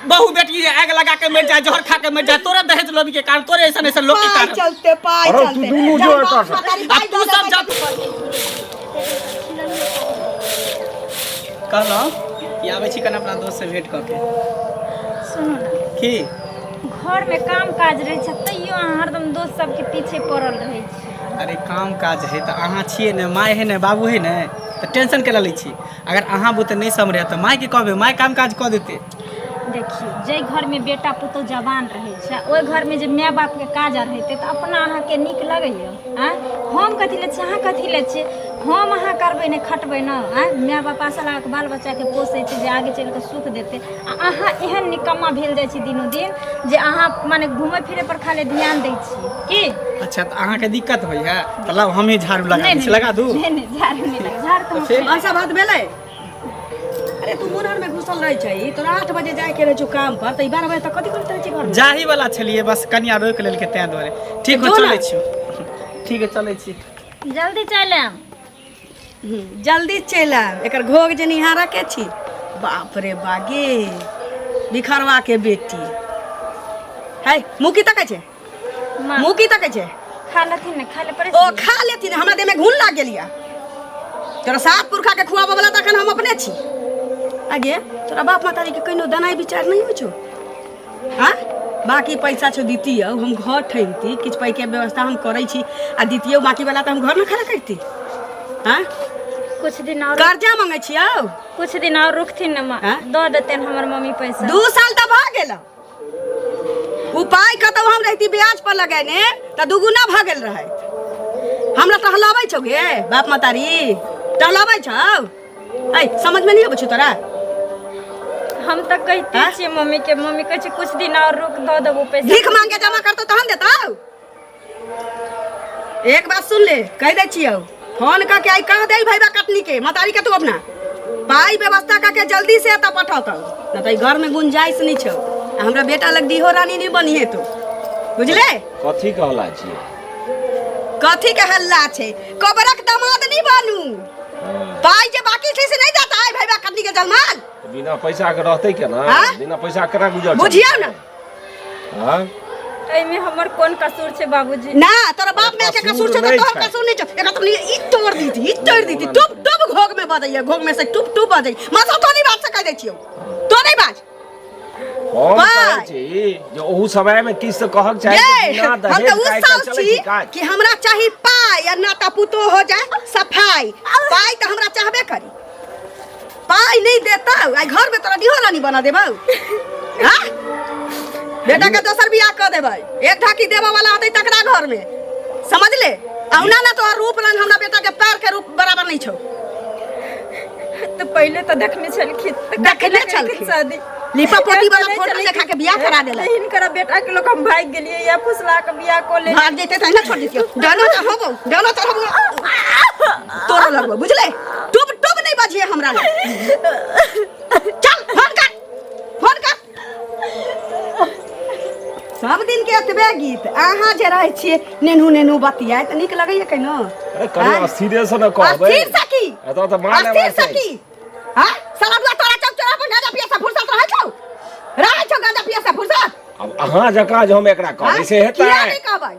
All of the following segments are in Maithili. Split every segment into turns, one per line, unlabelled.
बहु बेटी आग लगा के मर जाए, जहर खा के मर जाए, तोरे दहेज लोभी के कारण, तोरे ऐसन ऐसन लोग के
पाइ
कारण।
चलते, पाइ
अरे तू
चलते।
दुनू जो
जब
एतऽ
बाप
से।
महतारी
आ
पाइ
तू
दऽ
सब
देबै
जब कहलहुँ कि आबै छी कने अपना दोस्त से भेंट कऽ के।
सुनू ने।
की?
घरमे काम काज रहै छै तैयो अहाँ हरदम दोस्त सबके पीछे पड़ल रहै छी।
अरे काम काज है तऽ अहाँ छियै ने, माय है ने, बाबू है ने, तऽ टेंशन केला लै छी? अगर अहाँ बुते नहि सम्हरे तऽ मायके कहबै, माय काम काज कऽ देतै।
देखियौ, जाहि घरमे बेटा पुतहु जवान रहै छै ओहि घरमे जे माय बापके काज आर हेतै तऽ अपना अहाँके नीक लगैए? आँय, हम कथी लै छियै, अहाँ कथी लै छियै? हम अहाँ करबै नहि, खटबै ने? आँय, माय बाप आशा लगा कऽ बाल बच्चाके पोसै छै जे आगे चलि कऽ सुख देतै, आ अहाँ एहन निकम्मा भेल जाइ छी दिनो दिन जे अहाँ माने घूमै फिरै पर खाली ध्यान दै छियै की?
अच्छा, तऽ अहाँके दिक्कत होइए तऽ लाउ, हमही झाड़ू लगा दै छी, लगा दू?
नहि नहि, झाड़ू नहि लगा, झाड़ू तऽ हम
फेर?
भनसा भात भेलै? अरे तू मुनहर में घुसल रहै छै, तोरा 8 बजे जाय के रहै छौ काम पर, तऽ 12 बजे तक कथी करैत रहै छै घर में?
जाही वाला छलियै, बस कनिया रोकि लेलकै ताहि दुआरे। ठीक हो,
जो ना।
चलै छी। ठीक है, चलै छी।
जल्दी चलि आयब।
जल्दी चलि आयब। एकर घोघ जे निहारा के छी, बाप रे बागे, बिखरवा के बेटी है। मुँह की तकै छै?
माँ।
मुँह की तकै छै?
खा लेथिन ने, खा ले पड़े।
ओ खा लेथिन, हमरा देह में घुन लाग गेल या। तोरा सात पुरखा के खुआबऽ वाला तऽ अखन हम अपने छी। आगे तोरा बाप महतारी के कहिनो दनाइ विचार नहीं होइ छौ? हाँ, बाकी पैसा छौ दितियौ, हम घर ठैनती, किछु पाइके व्यवस्था हम करै छी आ दितियौ बाकी वाला तऽ हम घर न खड़ा करती। हाँ?
कुछ दिन और
कर्जा मांगै छियौ।
कुछ दिन और रुकथिन ने माँ,
हाँ?
दऽ देतनि हमर मम्मी पैसा।
2 साल तऽ भऽ गेल। उपाय कतौ हम रहती ब्याज पर लगेने तऽ दुगुना भऽ गेल रहै। हमरा टहलाबै छौ गे बाप महतारी, टहलाबै छौ? ऐ, समझ में नहीं अबै छौ तोरा?
हम तऽ कहिते
हाँ?
छियै मम्मी के, मम्मी कहै छै कुछ दिन और रुक, दऽ देबो पैसा।
भीख मांग के जमा करतौ तहन देतौ? एक बात सुन ले, कह दै छियौ, फोन कऽ के आइ कह दे भैया कटनी के मतारी के, तू अपना पाई व्यवस्था कऽ के जल्दी से एतऽ पठौतौ, न तऽ ई घर में गुंजाइश नहीं छौ आ हमरा बेटा लग डीहो रानी नहीं बनिहे तू, बुझले?
कथी कहला छियै?
कथी के हल्ला छै? कबरक दामाद नहीं बनू। पाई जे बाकी छै से नहीं देता है भैया कटनी के जलमाल?
बिना पैसा के रहतै केना?
हाँ?
बिना पैसा के केना गुजर चलतै?
बुझियौ ने।
हाँ?
एहिमे हमर कोन कसूर छै बाबूजी?
ना, तोरा बाप माय के कसूर छौ तऽ
नहि
तोहर
छै।
कसूर नहीं छौ। एकरा तो ई तोड़ दी, ई तोड़ दी। टुप टुप घोग में बजैया, घोग में से टुप टुप बजै। माथा तो नहीं बात से कह दै छियौ, तो नहीं बाज।
हम
पाइ।
कहै छी जे ओहू समय में किछु तऽ कहक चाही
ये
जे बिना
हम
दहेज
तऽ उ
के आइ काल्हि
साल
चलै
छी
छै काज।
कि हमरा चाही पाइ आ नाता पुतो हो जाए सफाई। पाइ तऽ हमरा चाहबे करी। पाइ नहीं देता आइ घर में तोरा डिहो रानी बना देबौ। हाँ, बेटा के दोसर बियाह कऽ देबै। एक ढाकी देबऽ वाला होतै तकरा घर में, समझ ले। औना ना तोहर रूप रंग हमरा बेटा के पैर के रूप बराबर नहीं छौ।
तऽ पहिले तऽ देखने छलखिन तऽ
देखने
कखने केलखिन
छलखिन।
शादी?
लिपा पोती वाला
देखने
फोटो
छलखिन।
देखा के बियाह करा देलक।
हिनकर बेटा के लोग हम भागि गेलियै या फुसला के बियाह कऽ लेलियै।
भाग जैते तऽ ना छोड़ दितियौ। डालो चढ़बो, डालो चढ़बो, तोरा लगबो, बुझले? टुप टुप नहीं बजिए हमरा लग। चल फोन कर, फोन कर। सब दिन के एतबे गीत। अहाँ जे रहै छियै नेनू नेनू बतियाए तऽ नीक लगैया केनो?
अरे कनि अस्थिरे से ने कहबै।
अस्थिर से की?
एतऽ तऽ मार
अस्थिर
लेबाक
से
चाही।
की? हाँ, साला दुआ तोरा चौक चौरा पर गांजा पिए से फुर्सत रहै छौ? रहै छौ गांजा पिए से फुर्सत?
आब अहाँ जकाँ जे हम एकरा कहबै से हेतै?
किया नहि कहबै?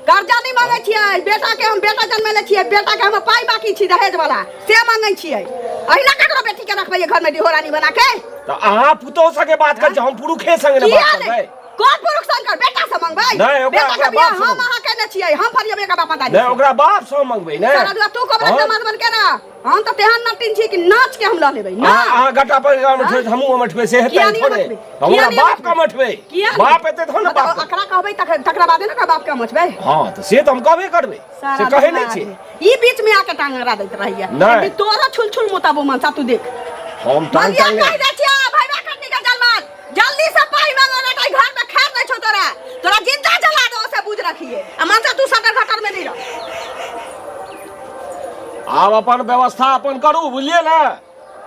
कर्जा नहि मांगै छियै बेटा के हम। बेटा जन्मेले छियै, बेटा के हम पाइ बाकी छी दहेज वाला, से मांगै छियै। अहिना ककरो बेटी के रखबै घर में डिहोरानी बना के?
तऽ अहाँ पुतोह संगे बात करै छी, हम पुरुखे संगे ने
किया
बात
नहि?
करबै।
कोन पुरुख संग कर? बेटा से मंगबै?
नहि,
बेटा
ओकरा
के बियाह
बाप से
हम अहाँ केने छियै, हम फरियबै एकर बाप दादी।
नहि, ओकरा बाप से हम मंगबै ने।
सारा दुआ तू कबरा
हाँ?
दामाद बन के ना, हम तऽ तेहन नटिन छी कि नाच के हम लऽ लेबै ना।
अहाँ गट्टा पर मठबै, हमहूँ मठबै से हेतै?
किया नहि
थोड़े
मठबै?
हम
किया
ओकरा
नहि
बाप
मठबै?
के मठबै।
किया नहि?
बाप एतै तहन ने
मतलब
बाप के।
अकरा कहबै तखन तकरा बादे ने ओकरा बाप के मचबै।
हँ, तऽ से तऽ हम कहबे करबै, से
सारा
कहै नहि
दिमाग
छी।
है। ई बीच में आके टांग अड़ा दैत रहैया।
नहि।
अभी तोरा छुल छुल मोताबो मनसा, तू देख।
हम टांग
भैया
टांग
कहि दै छियै भैया कटनी के जलमान, जल्दी से पाइ मांगो ना तऽ घर में खैर नहीं छौ तोरा, तोरा जिंदा जला दो से बुझ रखिए। आ मनसा तू सटर घटर में नहीं रह।
आब अपन व्यवस्था अपन करू, बुझलियै ने?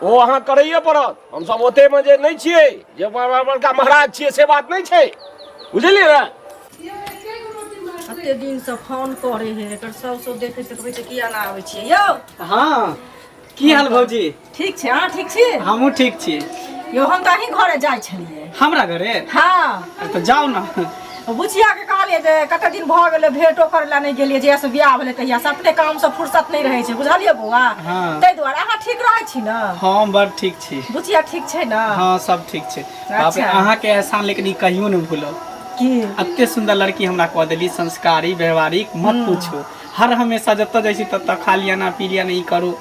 ओ अहाँ करैए पड़त। हमसब ओतेमे जे नहि छियै जे बड़का बड़का महाराज छियै, से बात नहि छै, बुझलियै ने?
कते दिनसँ फोन करे है। एकर साउस सब देखै देखबै छै, किया ना आबै छियै यौ?
हाँ, की हाल भौजी?
ठीक छै, अहाँ ठीक छी?
हमहूँ ठीक छी।
यौ हम तऽ अहीं घरे जाइ छलियै।
हमरा घरे?
हँ।
तऽ जाउ ने।
बुचिया के कहलियै जे कते दिन भऽ गेलै भेंटो करै लए नहि गेलियै, जहिया से बियाह भेलै तहिया से अपने काम से फुर्सत नहि रहै छै, बुझलियै बौआ?
हँ।
ताहि दुआरे अहाँ ठीक रहै छी ने?
हम बड़ ठीक छी।
बुचिया ठीक छै ने?
हँ, सब ठीक छै। बाप रे,
अच्छा।
अहाँके एहसान लेकिन ई कहियो नहि भूलब।
की?
एते सुन्दर लड़की हमरा कऽ देली, संस्कारी व्यवहारिक, मत पूछू। हर हमेशा जतऽ जाइ छी ततऽ खा लिअ ना, पी लिअ ना, ई करू,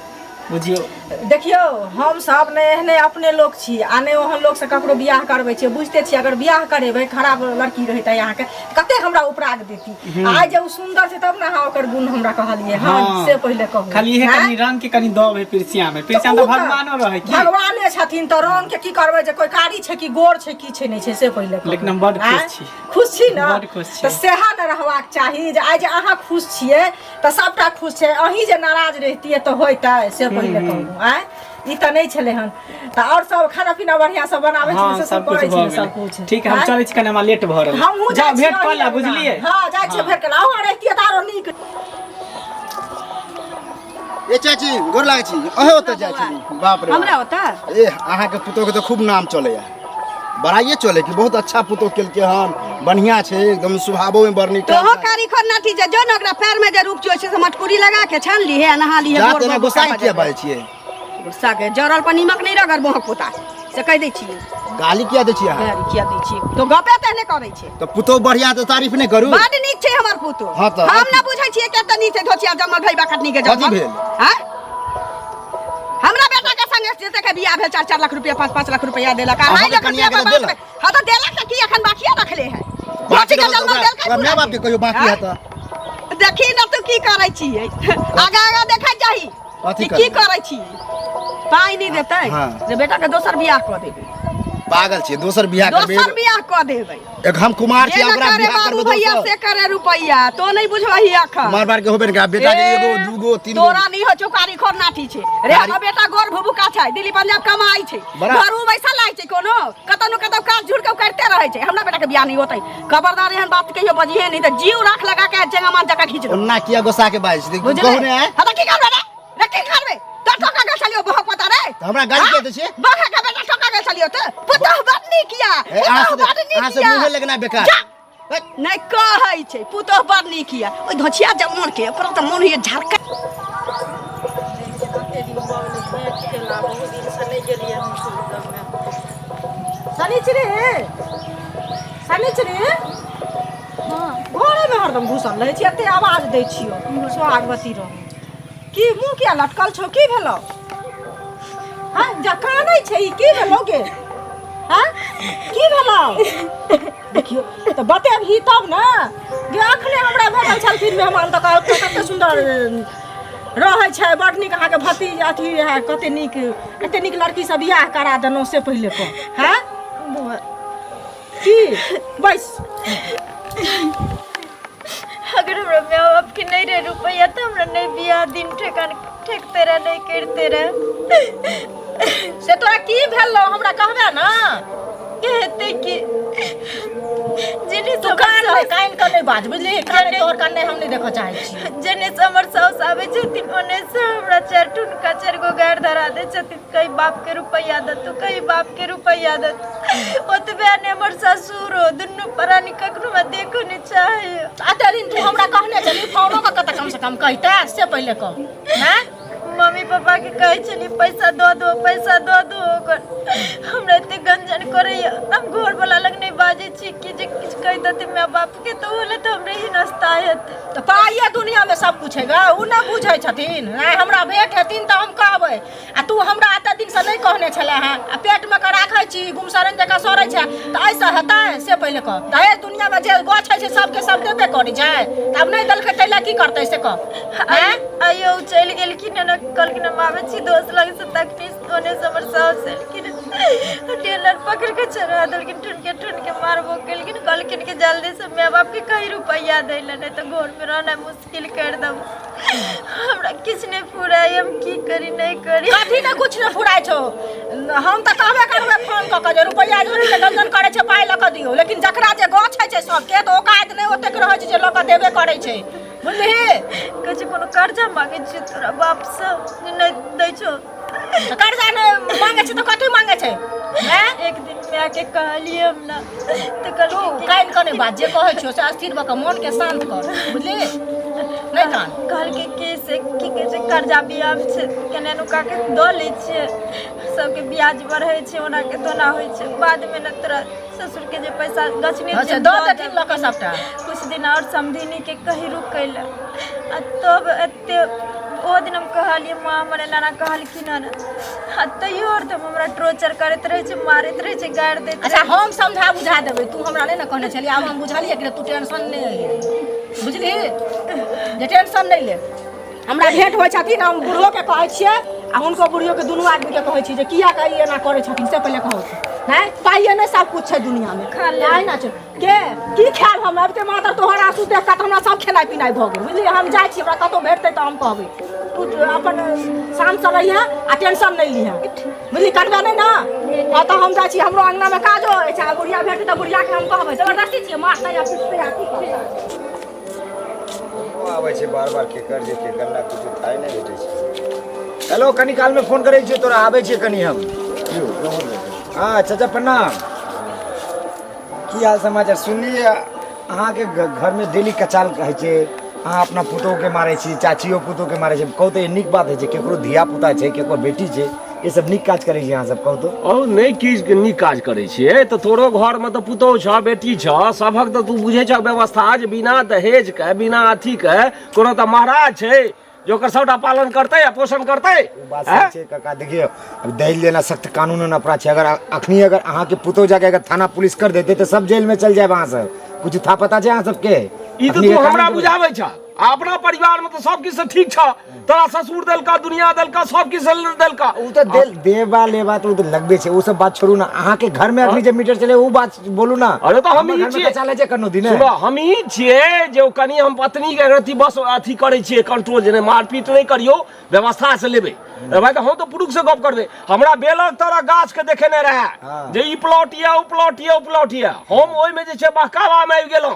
बुझियौ।
देखियौ, हम सब ने एहने अपने लोक छी आ ने ओहन लोक से ककरो बियाह करबै छियै, बुझिते छियै। अगर बियाह करेबै, खराब लड़की रहितै अहाँके, कते हमरा उपराग देती। आइ जे ओ सुन्दर छै तब ने अहाँ ओकर गुण हमरा कहलियै। हँ,
हँ।
से पहिले कहू।
खाली इहे
आँय?
कनि रंग के कनि दब है पिरसिया में। पिरसिया में
ओ
तऽ भगवानो रहै की?
भगवाने छथिन तऽ रंग के की करबै, जे कोई कारी छै कि गोर छै, की छै नहि छै, से पहिले कहू।
लेकिन हम बड्ड खुश
आँय?
छी।
खुश छी ने?
बड्ड खुश छी।
तऽ सएह ने रहबाक चाही जे आइ जे अहाँ खुश छियै तऽ सबटा खुश छै। अहीं जे नाराज रहितियै तऽ होइतै, से पहिले कहू। आँय, ई तऽ नहि छलै हन। तऽ आओर सब खाना पीना बढ़िआँ से बनाबै छी?
हँ,
से
सब
सब
कुछ
करै छी
भऽ
ने सब
गेलै।
कुछ?
ठीक है, हम
आँय?
चलै छी, कनि हमरा लेट भऽ रहल।
हमहूँ
जाउ
जाइ
भेंट
छियै
कऽ ले,
अहीं
बुझलियै?
हँ, जाइ छियै भेंट कऽ ले। अहूँ रहितियै तऽ आरो नीक।
ए चाची, गोर लागै छी। अहें ओतऽ जाइ छी? बाप रे बाप।
हमरा ओतऽ?
ए, अहाँके पुतोहके तऽ खूब नाम चलैया, बड़ाइए चले कि बहुत अच्छा पुतोह केलकै हन, बढ़िया छै एकदम, स्वभावो में बड़ नीक।
तोहो कारी खोर नाठी जे जो ने ओकरा पैर में जे रूप चोइ छै से मटकुरी लगा के छान लीहे आ नहा लीहे।
जा
गोर
तेना
गोर
गुस्सा
बोका
के किया
बजा।
बाजै छियै?
गुस्सा के जरल पर नीमक नहीं रगड़ मोहक पोता, से कहि दै छियै।
गाली किया दै छियै अहाँ?
गाली किया दै छियै? तो गपे तेहने करै छै।
तऽ पुतोह बढ़िया तऽ तारीफ नहि करू?
बड नीक छै हमर पुतोह।
हँ तऽ
हम ना बुझै छियै कते नीक छै, धोचिया जमल भैबा कटनी के
कथी
जमल।
भेल?
हाँ? हमरा बेटा के संगे जते के बियाह भेल, 4-4 लाख रुपया, 5-5 लाख रुपया देलक।
अहाँके
2.5 लाख
कनिया
रुपया
के तऽ
बाप
देलक?
में। हाँ तऽ देलक, तऽ की एखन बाकिए रखले है?
बाकी
धोती के
रहल तऽ
जन्म
ओकरा
देलकै
ओकरा
पूरा
माय बाप के कहियो बाकी
हाँ?
है तऽ।
देखी न तू की करै छियै, आगा आगा देखै जाही
कथी
कि की
करबै?
करै छियै। पाइ नहि देतै
हाँ।
जे बेटा के दोसर बियाह कऽ देबै।
पागल छियै? दोसर बियाह करबै?
दोसर बियाह कऽ देबै।
एक हम कुमार
जे
छी,
न
ओकरा
करे
बियाह
बाबू
करबै
भैया
दोसर?
से करे रुपैया, तो नहीं बुझबही अखन।
कुमार बार के होबे ने, बेटा के
ए,
एगो दूगो तीन गो।
तोरा नहीं हो चौकारी खोर नाठी छै रे। हमर बेटा गोर भुभुका छै, दिल्ली पंजाब कमाई छै,
बड़ा-
घरू बैसल रहै छै, कोनो कतौ न कतौ काज झुड़ के करते रहै छै। हमरा बेटा के बियाह नहीं होतै। खबरदार, एहन बात कहियो बजिहे नहीं तऽ जीव राख लगा के चेंगा मार जका खींच देबौ।
ओन्ना किया गुस्सा के बाजै छी?
बुझले?
कहू ने आय।
हाँ तऽ की करबै रे? रे की करबै? तो टोका गेल छलियौ बहक पता रे।
तऽ हमरा गाली
हाँ?
किया दै छियै?
बहक के बेटा टोका गेल छलियौ तऽ पुतहु बड़ नीक या।
ए, अहाँ
पुतहु
से
बड़ नीक
अहाँ से
या।
मुँहे लगना बेकार।
जा। नहि कहै छै पुतहु बड़ नीक या। ओहि धोछिया जमन के ओकरा तऽ मोन होइए झरका।
कते दिन भऽ गेलै भेंट केला, बहुत दिनसँ नहि गेलियै हम लगमे। शनिचरी, शनिचरी, घरेमे हरदम घुसल रहै छी, एते आवाज दै छियौ। सोहागवती रहू की मुँह किया लटकल छौ? की भेलौ? हँ, जा कानै छै ई, की भेलौ गे? हँ, की भेलौ? देखियौ तऽ बतेबही तब ने गे। अखने हमरा भेटल छलखिन मेहमान तऽ कहलकै कते सुन्दर रहै छै, बड़ नीक अहाँके भतीज अथी है, कते नीक, कते नीक लड़की सब बियाह करा देलहुँ, से पहिले कह। हँ, की बैस।
अगर हमरा माय बाप के नहीं रहे रुपया तो हमरा नहीं बियाह दिन ठेकान ठेकते रहे, नहीं करते रहे।
से तोरा की भेलौ, हमरा कहबे ने।
कहते कि जेने
तू कान नहि कान के नहि बाज, बुझली? कान तोहर कान नहि हम नहि देखऽ चाहै छी।
जेने से हमर साउस आबै छथिन ओने से हमरा चारि ठुनका चारि गो गारि धरा दै छथिन, कहीं बाप के रुपैया दतू, कहीं बाप के रुपैया दतू। ओतबे ने हमर ससुरो, दुनू प्राणी कखनो हमरा देखो नहि चाहे।
एते दिन तू हमरा कहने छली, फोनो कऽ कऽ तऽ कम से कम कहिते, से पहिले कह। हैं?
मम्मी पापा के कहै छली पैसा दऽ दो, पैसा दऽ दो। ओकर हमरा एते गंजन करैया, हम घर वाला लग नहि बाजै छी कि जे किछु कहि देतै माय बाप के तऽ ओहो लए तऽ हमरे ही नाश्ता हेतै।
तऽ पाइए दुनियामे सब कुछ है गे, ओ नहि बुझै छथिन। आँय, हमरा भेंट हेथिन तऽ हम कहबै। आ तू हमरा एते दिनसँ नहि कहने छले हँ आ पेटमे के राखै छी, गुमसरन जकाँ सड़ै छै, तऽ एहिसँ हेतै? से पहिले कह। तऽ एहि दुनियामे जे गाछ होइ छै सबके सब देबे करै छै, तऽ आब नहि देलकै ताहि लए की करतै, से कह।
आँय, आइयो ओ चलि गेलखिन हन, कहलखिन हम आबै छी दोस्त लग से, तखनी ओने से हमर साउस एलखिन, टेलर पकड़ के चढ़ा देलखिन, ठुनके ठुनके मारबो केलखिन। कहलखिन कि जल्दी से माय बाप के कहीं रुपैआ दै लए, नहि तऽ घरमे रहनाइ मुश्किल कर देब। हमरा किछु नहि फुराइ, हम की करी नहि करी।
कथी ने कुछ ने फुराइ छौ? हम तऽ कहबे करबै फोन कऽ कऽ जे रुपैआ जोड़ी के गंजन करै छै, पाइ लऽ कऽ दियौ। लेकिन जकरा जे गाछ होइ छै सबके तऽ औकात नहि ओतेक रहै छै जे लऽ कऽ देबे करै छै, बुझलिही?
कहै छै कोनो कर्जा मांगै छियै तोरा बापसँ जे नहि दै छौ?
तऽ कर्जा नहि मांगै छै तऽ कथी मांगै छै? हैं?
एक दिन मायके कहलियै हम ने तऽ
तू
कहलकै
कानि कऽ नहि बात जे कहै छियौ से स्थिर भऽ कऽ मोनके शान्त कर बुझली नहि कान।
कहलकै कि से की कहै छै, कर्जा बियाम छै केने नुका के दऽ लै छियै, सबके ब्याज बढ़ै छै, ओना के तोना होइ छै, बादमे ने तोरा ससुरके जे पैसा गछने
अच्छा
छियै
दऽ देथिन लऽ कऽ सबटा।
कुछ दिन आओर समधिनीके कही रुकै लए। आ तब एते ओ दिन हम कहलियै माँ हमर एना एना कहलखिन हन, आ तैयो आओर तब हमरा टॉर्चर करैत रहै छै, मारैत रहै छै, गारि दैत।
अच्छा हम समझा बुझा देबै, तू हमरा नहि ने कहने छलियै, आब हम बुझलियै कि तू टेंशन नहि ले, बुझली जे टेंशन नहि ले। हमरा भेंट होइ छथिन, हम बूढ़ोके कहै छियै आ हुनको बुढ़ियोके, दुनू आदमीके कहै छी जे किया ई एना करै छथिन से पहिले कहू। नहि पाइए नहि सब कुछ छै दुनियामे, नहि ना छै के की खायब हम। अबिते मात्र तोहर आंसू देख कऽ तऽ हमरा सब खेनाइ पिनाइ भऽ गेल, बुझलियै। हम जाइ छी, हमरा कतहु भेटतै तऽ हम कहबै। तू अपन शान्तसँ रहिहे आ टेंशन नहि लिहे, बुझली। कटबे नहि ने। हँ तऽ हम जाइ छी, हमरो अङ्गनामे काजो अछि। आ बुढ़िया भेटतै तऽ बुढ़ियाके हम कहबै, जबरदस्ती छियै मारतै आ पिटतै आ की करतै।
आबै छै बार बार केकर जे केकर ना किछु थाइ नहि भेटै छै। हेलो, कनी कालमे फोन करै छियै तोरा, आबै छियै कनी हम। हँ चाचा प्रणाम, की हाल समाचार? सुनलियै अहाँके घरमे डेली कचाल होइ छै, अहाँ अपना पुतोहके मारै छी, चाचियो पुतोहके मारै छै। कहू तऽ ई नीक बात होइ छै? केकरो धिया पुता छै, केकरो बेटी छै, ई सब नीक काज करै छी अहाँ सब? कहू तऽ।
औ नहि किछु नीक काज करै छियै तऽ तोरो घरमे तऽ पुतोहु छह, बेटी छह, सभक तऽ तू बुझै छह व्यवस्था जे बिना दहेजके बिना अथीके कोनो तऽ महाराज छै जे ओकर सबटा पालन करतै आ पोषण करतै।
ओ बात सही छै काका। देखियौ अब दहेज लेना सख्त कानूनन अपराध छै। अगर अखनी अगर अहाँके पुतोहु जाके अगर थाना पुलिस कर देतै तऽ सब जेल में चल जायब अहाँ सब। कुछ था पता छै अहाँ सबके?
ई तऽ
अखनी
तू
के
हमरा
कानून
बुझाबै छह आ अपना परिवारमे तऽ सब किछु ठीक छह, तोरा ससुर देलका, दुनिया देलका, सब किछु देलका।
ओ तऽ देबा लेबा तऽ ओ तऽ लगबे छै, ओ सब बात छोड़ू ना। अहाँके घर में अखनी जे मीटर चले ओ बात बोलू ना।
अरे तऽ हम
हमर
ई
घर में
छियै।
कचाल छै कोनो दिन।
सुनो, हम ई छियै जे ओ कनि हम पत्नी के अथी बस अथी करै छियै कंट्रोल, जे नहि मारपीट नहि करियौ, व्यवस्था से लेबै। अरे भाई तऽ हम तऽ पुरुष से गप करबै। हमरा बेलक तरह गाछ के देखेने रहए
हाँ।
जे ई प्लॉट यऽ, ओ प्लॉट यऽ, ओ प्लॉट यऽ। हम ओहिमे जे छै बहकावा मे आबि गेलहुँ,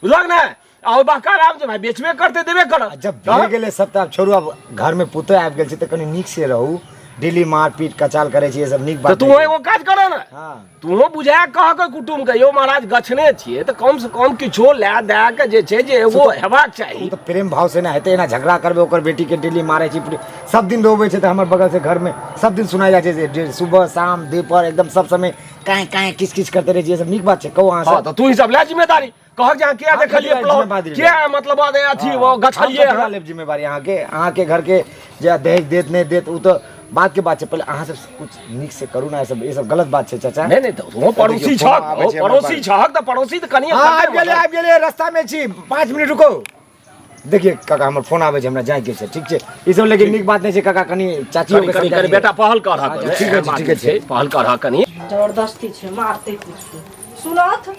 बुझलक ने? आ ओहि बहकावा मे जे भाई बेचबे करतै देबे करत।
जब भए गेलै सब तऽ आब छोड़ू। आब घर में पुतोह आबि गेल छै तऽ कनि नीक से रहू। डेली मारपीट कचाल करै छी, ई सब नीक
तऽ
बात
तू
नहि छै।
एगो काज कर ने।
हाँ।
तूहो बुझा कह के कुटुम के यौ महाराज गछने छियै तऽ कम से कम किछो लए दए के जे छै जे एगो हेबाक
ओ
चाही।
तऽ प्रेम भाव से ना हेतै, एना झगड़ा करबै, ओकर बेटी के डेली मारै छी, सब दिन रोबै छै तऽ हमर बगल से घर में सब दिन सुनाइ जाइ छै जे सुबह शाम दोपहर एकदम सब समय काहे काहे किच किच करते रहै छी। ई सब नीक बात छै? कहू अहाँ
हँ
सब।
तऽ तू ही सब लए जिम्मेदारी, कहक जे अहाँ किया
हम
देखलियै
कथी
प्लॉट,
जिम्मेदारी लेब?
किया मतलब अथी वो गछलियै
हम कथी
हँ?
लेब जिम्मेदारी अहाँके? अहाँके घर के जे दहेज देत नहि देत ओ तऽ बाद के बात छै, पहिले अहाँ सब कुछ नीक से करू ना। ई सब गलत बात छै चाचा।
नहि नहि तऽ ओ पड़ोसी
देखियौ, फोन
छहक,
आबै
ओ
छै हमर
पड़ोसी
पास।
छहक तऽ पड़ोसी तऽ कनि
हाँ आबि गेलै, आबि गेलै, रास्ता में छी, 5 मिनट रुको। देखिए काका हमर फोन आबै छै, हमरा जाइके छै। ठीक छै, ई सब लेकिन नीक बात नहि छै काका, कनि चाचियो
कनि
के
कनि
समझा
कनि
दियौ।
बेटा पहल करहक।
अच्छा, ठीक छै, ठीक छै।
पहल करहक कनि।
जबरदस्ती छै, मारतै पीटतै। सुनत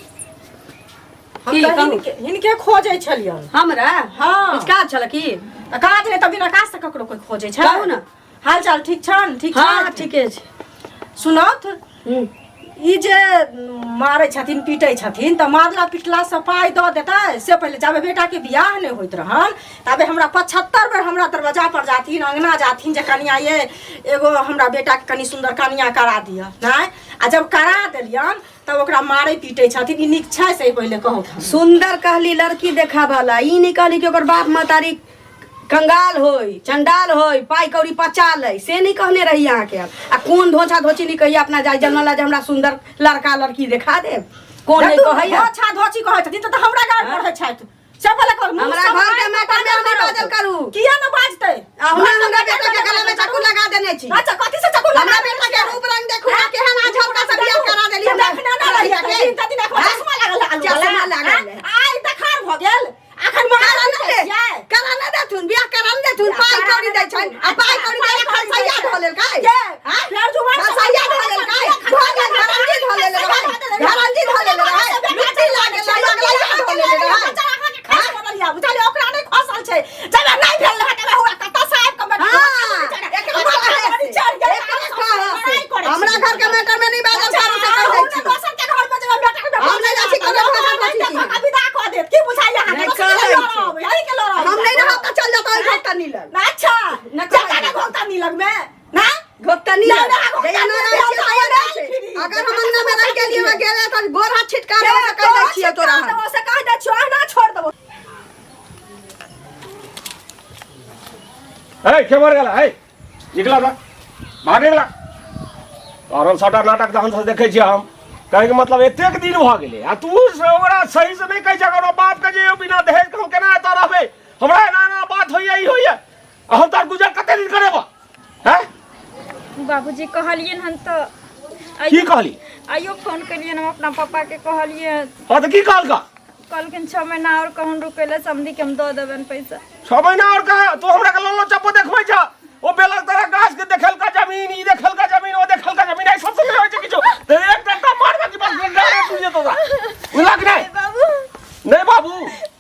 हम
की
तऽ
कहू?
हिनके खोजै छलियनि।
हमरा?
हाँ।
किछु काज छल की?
तऽ काज नहि तऽ बिना काज से ककरो कोइ खोजै छै?
कहू ने।
हाल चाल ठीक छनि? ठीक
हाँ
छनि?
ठीके छै।
सुनत
हूँ।
ई जे मारै छथिन पीटै छथिन तऽ मारला पिटलासँ पाइ दऽ देतै से पहिले। जाबे बेटाके बियाह नहि होइत रहन ताबे हमरा 75 बेर हमरा दरवाजा पर जाथिन, अङ्गना जाथिन जे कनिया ये एगो हमरा बेटाके कनि सुन्दर कनिया करा दिअ। नहि आ जब करा देलियन तब ओकरा मारै पीटै छथिन, ई नीक छै से पहिले कहू।
सुन्दर कहली लड़की देखाबऽ ई नहि कहली कि ओकर बाप महतारी कंगाल होय, चंडाल होय, पाइ कौड़ी पचा लै, से नहि कहने रही अहाँके हम। आ कोन धोछा धोची नहि कहिए अपना जाय जनला जे हमरा सुन्दर लड़का लड़की देखा देब, कोन नहि कहैया।
धोछा धोची कहै छथिन तऽ हमरा गाड़ पढ़ै छथि से पहिले कहू। मुँह
हमरा
सब
घर के
आइ
मैटर में
बाजल
हम बाजल करू।
किया न बाजतै?
आ हमरा हमरा बेटा के गला में चाकू लगा देने छी।
अच्छा कथी से चाकू लगा
हमरा बेटा के रूप रंग देखू ना, केहन आज हल्का से बियाह करा देली हमरा
देखना ना रही
लड़का के।
दिन त दिन एखन चश्मा लागल है आलू
चश्मा
वाला।
लागल है।
आइ देखार भऽ गेल अखन
करा
मारल
न दे, करा न देथुन, बियाह करा न देथुन, पाइ कौड़ी दै छनि आ पाइ कौड़ी दै खलसैया धऽ लेलकै।
के
आँय?
फेर जुबान से
खलसैया धऽ लेलकै, धऽ गेल, घरंजी धऽ लेले रहै, घरंजी धऽ लेले रहै, लुच्ची लागल रहै, अगलैया धऽ लेले रहै।
ओकरा नहि खसल छै, जब नहि भेल रहै तब हुआ कतऽ से आबि कऽ
हाँ, एकरा कहै से, एकरा कहै से। हमरा घर के मैटर में नहीं बाजल करू से कह दै छी।
दोसर के घर में जेबै बेटा के
हम नहि जाइ छी कोनो भाषा भाषी की।
विदा कऽ देत की बुझाइया अहाँके?
नहि
दोसर के
कहै
लड़ब,
छै।
यही के लड़ब।
हम नहीं रहब तऽ चल जेतौ घोटनी लग।
अच्छा
नहि
जता ने घोटनी लग में ना
घोटनी
नहि,
लग।
नहि,
जहिया
घोटनी
ना रहै छियै
लग
तहिया रहै
फिरी।
छै। अगर हम अंगना में तोरा गोर हाथ छिटका देबो से कहि दै छियै तोरा हम।
देबो से कहि दै छियौ अहिना छोड़ देबो।
ए के मर गेला? ए निकला ना, बाहर निकला। और सबटा नाटक तहन से देखै छियै हम। कहैके मतलब एतेक दिन भऽ गेलै आ तू से ओकरा सही से नहि कहै छह ओकरा बापके जे यौ बिना दहेजके हम केना एतऽ रहबै, हमरा एना एना बात होइए ई होइए, आ हम तोहर गुजर कते दिन करेबऽ? हैं?
बाबूजी कहलियनि हन तऽ
की कहली?
आइयो फोन केलियनि हम अपना पापाके, कहलियै।
हँ तऽ की कहलका?
कहलखिन 6 महीना आओर कहूँ रुकै लए, समधीके हम दऽ देबनि पैसा।
6 महीना आओर कहाँ? तू हमरा के लोलो चप्पो देखबै छ? ओ बेलक तरह गाछ के देखलका जमीन, ई देखलका जमीन, ओ देखलका जमीन, एहि सबसँ नहि होइ छै किछो। तऽ एक टट्टा मारबा कि बस गाड़े टूटि जेतौ तोरा, बुझलक नहि?
बाबू
नहि बाबू,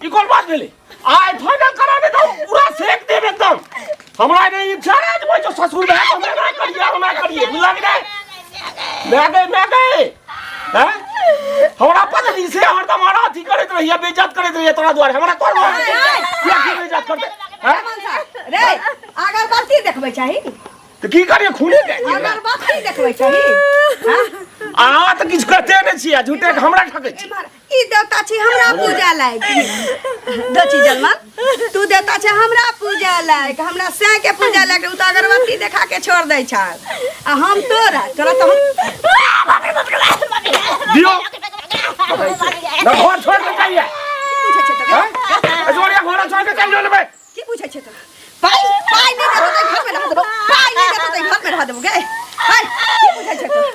ई कोन बात भेलै? आइ फाइनल करा दे तो पूरा सेक देब एकदम। हमरा नहि इच्छा रहै जे भाइ ससुर भए हमरा ना करिए, हमरा करिए, बुझलक नहि? मैं गए, मैं गए हैं, हमरा पत्नी से हरदम हमरा अथी करैत रहिए, बेइज्जत करैत रहिए तोरा दुआरे। हमरा कोन किया की बेइज्जत करते हैं?
रे अगरबत्ती देखबै चाही।
तऽ की करिए, खूने के
अगरबत्ती देखबै चाही। हाँ?
अहाँ तऽ किछु कहते नहि छियै, झूठे के हमरा ठकै छी।
एम्हर ई देवता छी हमरा पूजा लायक दची जलमन, तू देवता छै हमरा पूजा लायक, हमरा सैं के पूजा लायक। उ तऽ अगरबत्ती देखा के छोड़ दै छ आ हम तोरा तोरा तऽ हम
दियौ ना, घर छोड़ के चाहिए।
की पूछै छै तोरा?
हैं? ऐश्वर्या घर छोड़ के चल जो लेबै।
की पूछै छै तोरा? पाइ पाइ नहि देबो तऽ घर में रह देबो, पाइ नहि देबो तऽ घर में रह देबो गे। हाय, की पूछै छै तोरा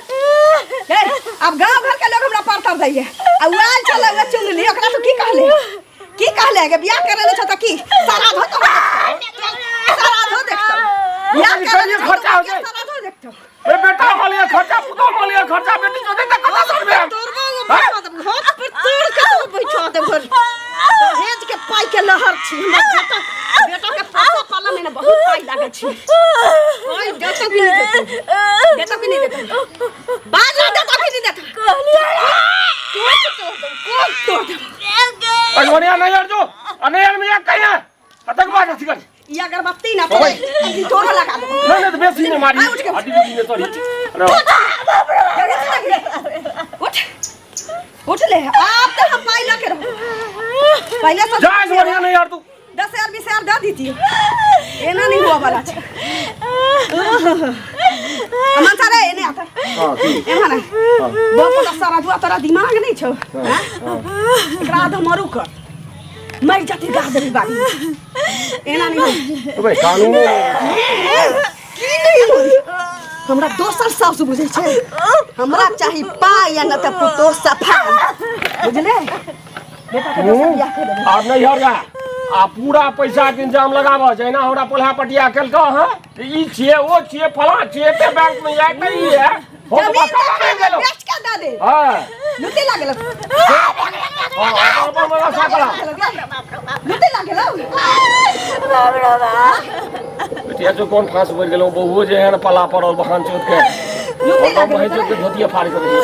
गे? अब गांव घर के लोग हमरा परतर दैये आ उ आयल छलै उहे चुंगली, ओकरा तू की कहले, की कहले गे? बियाह करे ले छ तऽ की सारा धो तो सारा धो देखतौ, बियाह करे ले छ
खर्चा हो जाए।
सारा धो देखतौ।
ए बेटा मालिया खर्चा, पुतोह मालिया खर्चा, बेटी चोदे त कता सनबे हम?
तोड़बो बैठा देबो घर पर, तोड़ के तो बैठा देबो घर। दहेज के पाई के लहर छी। हमर बेटा बेटा के पैसा पाला में ना बहुत पाई लागै छी। पाई देतो कि नहीं देतो? देतो कि नहीं देतो? बाज ना, देतो कि नहीं देतो? कोख तोड़ देबो, कोख तोड़ देबो।
ऐश्वर्या नहीं यार जो आ नहीं यार मिया कहिया अतक बात अथी कर।
ई अगरबत्ती ना तोड़े अभी तोड़ लगा देबो।
नहीं नहीं, तो बेसी नहीं मारी।
आ, उठ के।
हड्डी टूटी नहीं तोड़ी। अरे
उठ उठ ले, आप तो हम पाई लके रहो पहले से।
जा ऐश्वर्या नहीं यार तू
10,000 20,000 दे दीजिए, एना नहीं हुआ वाला छै। अमन सारे एने आता।
हां की?
एना ना बाप का सारा दुआ, तोरा दिमाग नहीं छौ? हैं? एकरा आधा मरू कर मर जाती, गा देबी बाड़ी। एना नहीं हो।
अबे कानून
की नहीं होई? हमरा दोसर साउस बुझै छै। हमरा चाही पाइ या न तऽ पुतोह सफाइ, बुझले? बेटा के दोसर बियाह कर देबै।
आब नहीं हर जा आ पूरा पैसा के इंतजाम लगाबऽ। जहिना हमरा पोल्हा पटिया केलकऽ हँ, ई छियै ओ छियै फलाँ छियै, एते बैंक में जाय तऽ ई है हम
जमीन
बता
देखा
नहि गेलहुँ।
बेच के दे दे।
हँ
लुटे लागल।
हँ, अपन अपन व्यवस्था करा।
लुटे लागल।
बेटिया जो कोन फांस बढ़ि गेलहुँ, बहुओ जे है ने पला पड़ल बहान चोट के
लुटे लागल।
महेश के धोतिया फाड़ के देलियै।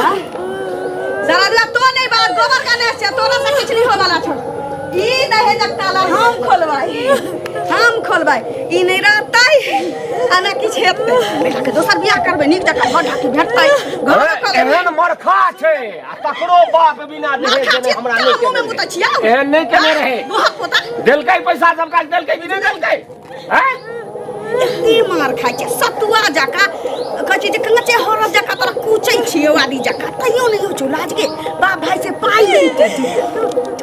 सारा दिया तो नहीं बात गोबर का नहीं छै, तोरा से किछ नहीं होवाला छौ। ई दहेजक ताला हम खोलबाई, हम खोलबाई। ई नहीं रहतै आ ना किछ हेतै। बेटा के दोसर बियाह करबै, नीक जकाँ घर ढाकी भेटतै, घर
अरे, एहन मरखा छै आ तकरो बाप बिना दहेज
मरखा
देने
छै,
हमरा
तोरा
नहि
मुँहमे
केने
मुतै
रहै।
छियौ।
एहन नहि केने रहै।
मोहक पोता
देलकै पैसा सब काज देलकै कि नहि देलकै? हैं?
एते मार खाइ छै सतुआ जकाँ, कहै छै जे काँचे हरद जकाँ तोरा कुचै छियौ आदि जकाँ, तैयो नहि होइ छौ लाज गे? बाप भाइ से पाइ नहि देतै,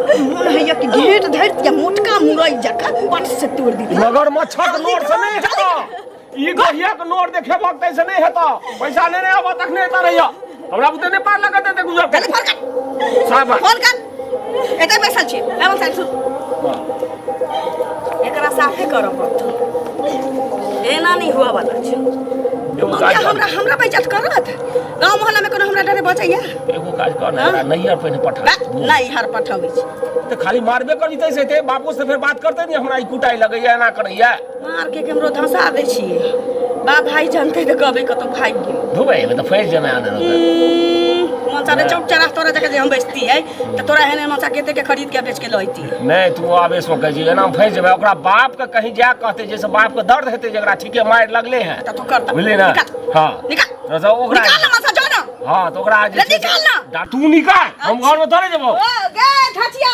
मोन होइए कि घेंट धरि दिअ, मोटका मुरइ जकाँ पट से तोड़ि दिअ।
मगरमच्छक नोर से नहि हेतौ, ई गहियक नोर देखेबक तैसे नहि हेतौ। पैसा लेने आबऽ तखने एतऽ रहियऽ, हमरा बुते नहि पार लगत एते गुजर
जल्दी फोन कर।
साहब
फोन कर, एतै बैसल छी। एवं साहब सुन, एकरा साफे करऽ पड़तौ, एना नहि हुआ वाला छै।
एगो काज कर।
हमरा हमरा बेइज्जत करत गाँव मोहल्ला में, कोनो हमरा डरे बचैया?
एगो काज कर ने, एकरा नैहर पहिने पठा।
नहि हर पठबै छी।
तऽ खाली मारबे करी तैसे हेतै? बापो से फेर बात करतै ने, हमरा ई कुटाइ लगैया, एना करैया।
मार के केमरो धंसा दै छियै, बाप भाई जानतै तऽ कहबै कतौ भागि गेल।
धुबै एबै तऽ फँसि जेबै आने।
मनसा रे, चौक चौराह तोरा जगह जे हम बेचती है तऽ तोरा एहन मनसा कते के खरीद के बेच के लैती।
नहि, तू आवेश में कहै छी, एना फँसि जेबै। ओकरा बाप के कहीं जा कहतै जैसे बाप के दर्द हेतै, जेकरा ठीके मारि लगले हैं।
तऽ तू करता।
बुझली ने?
निकाल।
हाँ।
निकाल।
तऽ ओकरा
निकाल ना मनसा, जो ना।
हां तऽ ओकरा जे
रे
छै से-
निकाल ना।
तू निकाल हम घर में थोड़े जेबो
ओ गे धचिया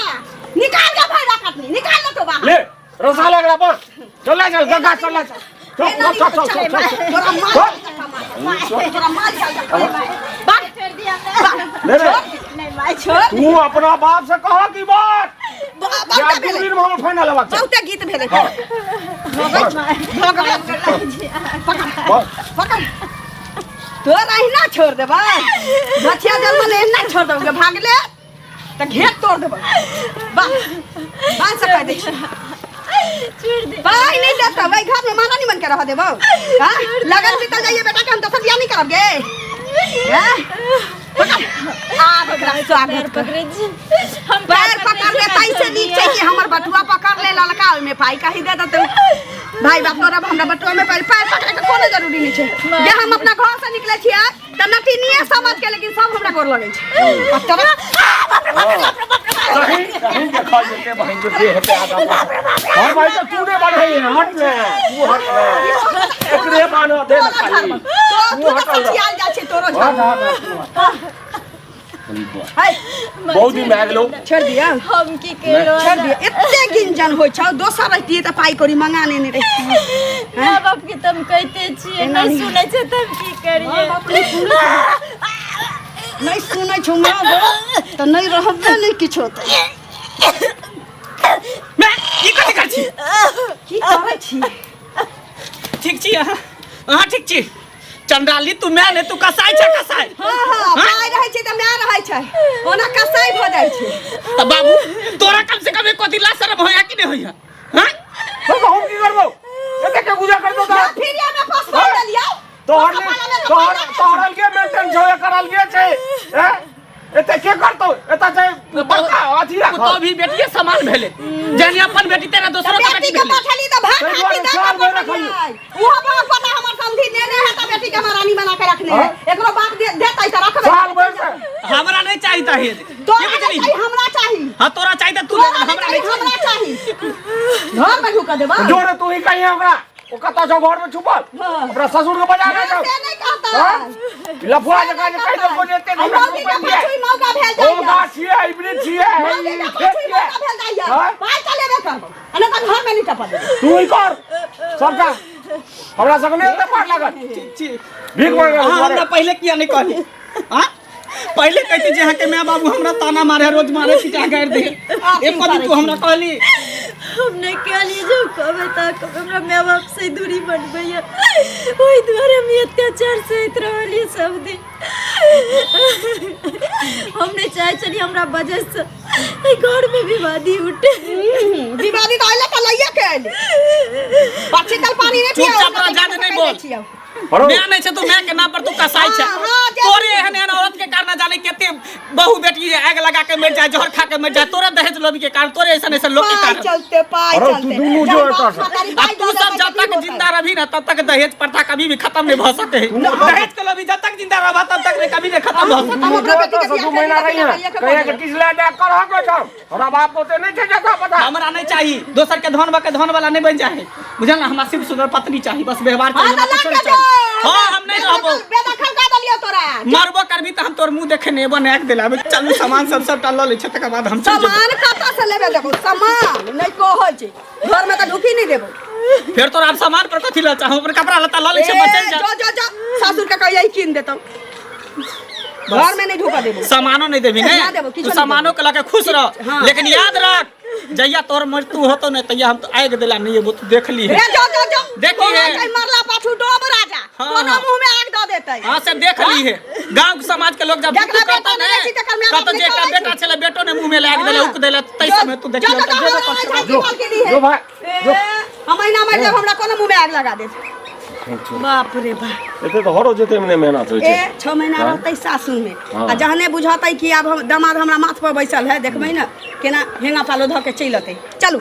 निकाल गे भैरा कटनी निकाल ना तो बाहर
ले रसा लग रहा पर चल ले चल गंगा चल ले चल चल चल चल चल चल
तोरा मार तोरा मार बाहर
छोड़ दिया हमरा।
ले रे
नहीं माय
छोड़
तू अपना बाप से कह की बात या
बहुते
दू
भेलै
दिन में हमर फाइनल हेबाक चाही
बहुते गीत भेलै
हाँ।
भगवान
बस
पकड़ तोरा अहिना छोड़ देबै बचिया जन्मल एहिना छोड़ देबै भागले तऽ घेर तोड़ देबै वाह बाँध से कह दै छी
छोड़ दे
पाइ नहि देतौ ओहि घरमे माना नहीं बनके रह देबौ हाँ लगन बीतल जाइए बेटा के हम दोसर बियाह नहीं करब गे हैं? पकड़ आब एकरा स्वागत कर
पकड़े छी हम
पैर पकड़ ले तैसे नीक छै कि हमर बटुआ पकड़ ले ललका ओहिमे पाइ कही दे देतौ भाई बाप तोरा हमरा बटुआ में पैर पैर पकड़े के कोनो जरूरी नहीं छै जे हम अपना घर से निकले छियै तऽ नटिनिये समझ के लेकिन सब हमरा गोर लगै छै आ तोरा
सही सही देखल जेतै बहिन जे जे हेतै आगाँ पाछाँ। हर भाई तऽ तू नहि बढ़ै हट ने तू हट ने एकरे बान्ह दे ने
तोरा
खाली
झाड़ तो
तू
तू तऽ
हटल रह।
सठियाल जाइ छै तोरो
हट
झाड़
हट हट, तू हट।
है
बहुत दिन भए गेलौ
छोड़ दिया
हम की केलो
छोड़ दिया एते गिंजन होइ छौ दोसर रहितियै तऽ पाइ कौड़ी मंगा नेने रहितियै
माय बाप के तऽ हम कहिते छियै नहि सुनै छै तऽ हम की करियै
नहि सुनै छौ माँ बाप तऽ नहि रहबे नहि किछो तऽ
मैं की कथी करै छी
की करै छी
ठीक छी अहाँ अहाँ ठीक छी चंडाली तू मैं ने तू कसाई छै कसाई
हाँ हाँ पाइ रहै छै तऽ माय रहै छै ओना कसाई भऽ जाइ छै
तऽ बाबू तोरा कम से कम एको दिन ला शरम होया कि नहीं होया हाँ
तो हम की करबो एते के गुजर करबो
ना फिर में पसवा देलियौ
तोहर तोहर तोहर अलगे मेंटेन छौ एकर अलगे छै हैं एते के करतौ एते छै बड़का अथी राख
तो भी बेटिए समान भेले जहन अपन बेटी तेरा दोसरो के
बेटी
बेटी
के
भेले
पठली तऽ भात
ताहि
खाती
दुआरे
दऽ
साल
के
भरि
पठलियै उहो बाप पता हमर समधी नेने है तऽ बेटी के महारानी बना के रखने है एकरो बाप दे देतै तऽ रखबै
साल भरि से
हमरा नहीं चाहिए दहेज की
तोरा नहि
बुझली
चाही हमरा चाही
हाँ तोरा चाहिए तऽ तू ले
तोरा
ले, हमरा
नहि
नहीं
चाही हमरा चाही घर में ढुका देबा
जोरे तू ही कहिए ओकरा ओ कतऽ छौ घर में छुपल
हाँ।
अपना ससुर के बजा के
से
जाओ
नहीं कहता
हाँ? लफुआ जकाँ जे कहि देलको जे एते
आ
हमरा
मौगी के
रुपैआ
पाछू ही मौका भेल
ओ
जाइया
गाछ छियै हाइब्रिड छियै
मौगी
ई
के
खेत
पाछू ही
छियै
मौका भेल जाइया
हाँ?
पाइ तऽ लेबे करबो आ नहि तऽ घर में नहीं टपा देबो
तू ही कर सबटा हमरा सबके नहि ओते पार लागत
छी
भीख मांगे
अहाँ हमरा पहिले किया नहीं कहली हाँ पहिले कहती जे अहाँके माय बाबू हमरा ताना मारे रोज मारे पिटा गारि दे एको दिन तू हमरा कहली
हम नहि कहलियै जे कहबै तऽ कहबै हमरा माय बाप से दूरी बनबैया ओहि दुआरे हम ई अत्याचार सहैत रहलियै सब दिन हम नहि चाहै छलियै हमरा वजहसँ एहि घरमे विवादी उठे
बीमारी तऽ अइले तऽ लइए के अइले पक्षी तल पानी नहीं पिया
चुपचाप रह, जादे नहीं बोल।
हरो
माय नहीं छै तू माय के नाम पर तू कसाई छै
हाँ, हाँ, जे-
तोरे एहन एहन औरत के कारण जाने केते बहु बेटी आग लगा के मर जाए जहर खा के मर जाए तोरे दहेज लोभी के कारण तोरे ऐसन ऐसन लोग के
पाई
कारण
चलते पाई
अरे तू
चलते
दुनू जो
जब
एतऽ
बाप
से।
महतारी
आ
पाइ
तू
दऽ
सब
देतै
जब
तऽ
तक
की
जिंदा रही ना तब तक दहेज प्रथा कभी भी खत्म नहीं भऽ सके दहेज के लोभी जब तक जिंदा रहबा तब तक नहीं कभी नहीं खत्म भऽ सके
हम अपना बेटी के
दू
बियाह
महीना
करी
रही है कहिया के किछ लए दे करह के छौ हमरा बाप ओते नहि छै जगह पता
हमरा नहीं चाहिए दोसर के धन के धन वाला नहीं बन जाए बुझल ना हमरा सिर्फ सुंदर पत्नी चाहिए बस व्यवहार
हाँ
चाहिए
तऽ
हमरा
लऽ
कुछो
के
नहीं
जो
चाहिए हाँ हम नहीं रहबो
बेदखल कऽ देलियौ तोरा
मरबो करबी तऽ हम तोर मुंह देखे नहीं एबो नहीं दिला चलू सामान सब सबटा लऽ लै छै तकर बाद हम चलि जेबो
सामान कतऽ से लेबे देखो सामान नहि कहै छै घर में तऽ ढुकी नहि देबो
फेर तोरा आब सामान पर कथी लऽ चाहू अपन कपड़ा लत्ता लऽ लै छै बचल जा
जो जो जो सासुर के कहियै कीन देतौ घर में नहीं ढुका देबो
सामानो नहीं देबी ने
ना देबो, किछो
तू
नहीं
सामानो के लके खुश रह
हाँ।
लेकिन याद रख जहिया तोर मृत्यु होतो ने तहिया हम तो आगि देला नहीं एबो तू देख ली है
रे जो जो जो
देखी है।
कोनो मरला पाछू डोब राजा
हाँ,
कोनो
हाँ।
मुंह में आग दऽ देतै
हाँ से देख ली है गांव के समाज के लोग जब
जकरा
तू कहता
बेटा
ने
नहीं रहै छै तकर माय बाप
कहतो जे
नहि
एकटा
करै
बेटा छलै बेटो ने मुंह में लाग देले
हाँ।
उक देले तै
जो-
समय तू
जो
देखियो
जो
तऽ
जो
जेबे
हमरा
करतौ।
झांकी माल के ली है।
जो भाई,
ए, हम महीना मर जब हमरा कोनो मुंह में आग लगा देत बाप रे बाप
एते तऽ हरो जोतै मे नहि मेहनत होइ
ए
छै
6 महीना रहतै सासुर में
हाँ।
आ जहने बुझतै कि आब हम दामाद हमरा माथ पर बैसल है देखबै ने केना हेंगा पालो धऽ के चलि अतै चलू।